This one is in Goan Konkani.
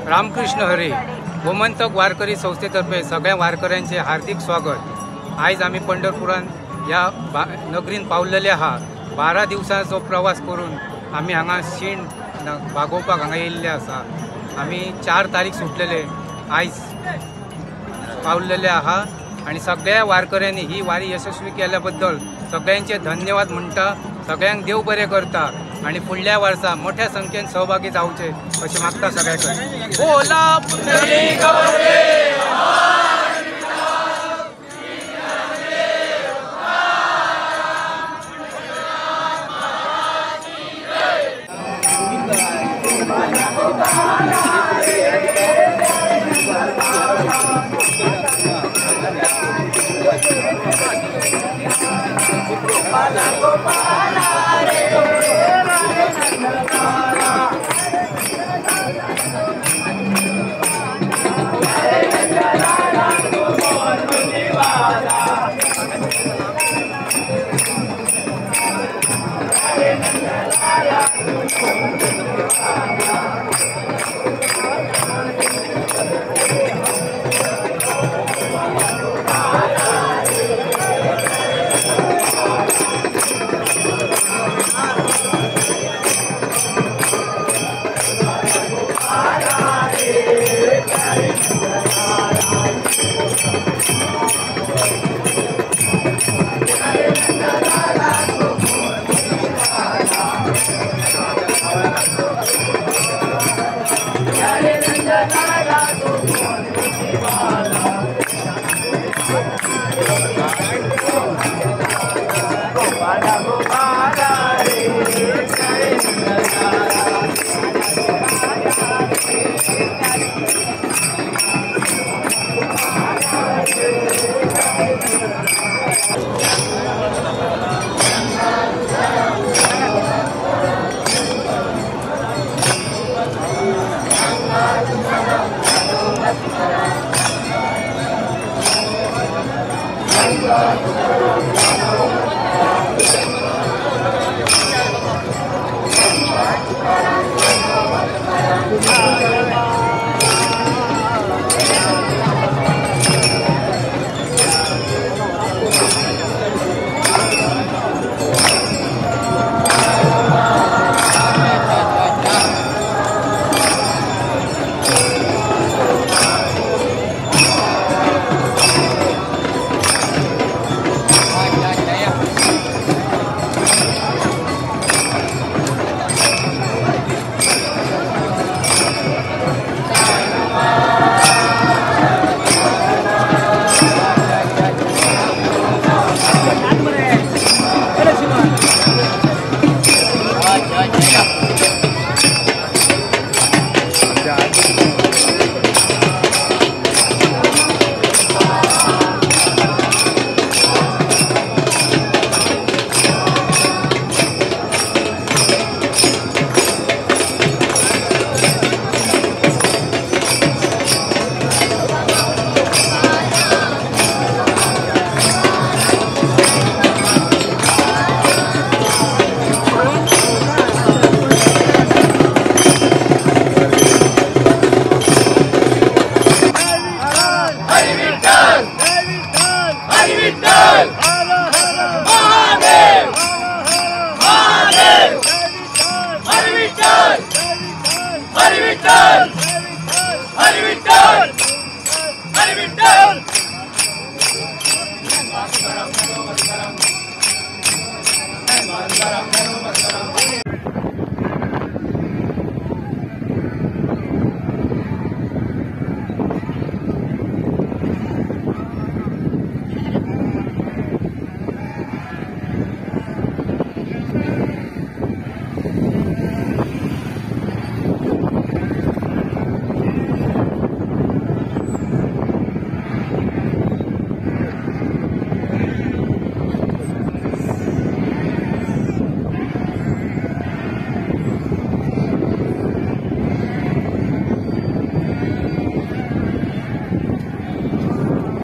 रामकृष्ण हरी. गोमंतक वारकरी संस्थेतर्फे सगळ्या वारकऱ्यांचे हार्दिक स्वागत. आयज आमी पंढरपुरान ह्या नगरीन पावलेले आहा. 12 दिवसांचो प्रवास करून आमी हांगा शीण भागोवपाक हांगा येयल्ले आसा. आमी 4 तारीख सुटलेले, आयज पावलेले आहा आनी सगळ्या वारकऱ्यांनी ही वारी यशस्वी केल्या बद्दल सगळ्यांचे धन्यवाद म्हणटा. सगळ्यांक देव बरें करता आनी फुडल्या वर्सा मोठ्या संख्येन सहभागी जावचे अशें मागता सगळ्या कडेन. बोला पुंडलीक वरदे. Thank you.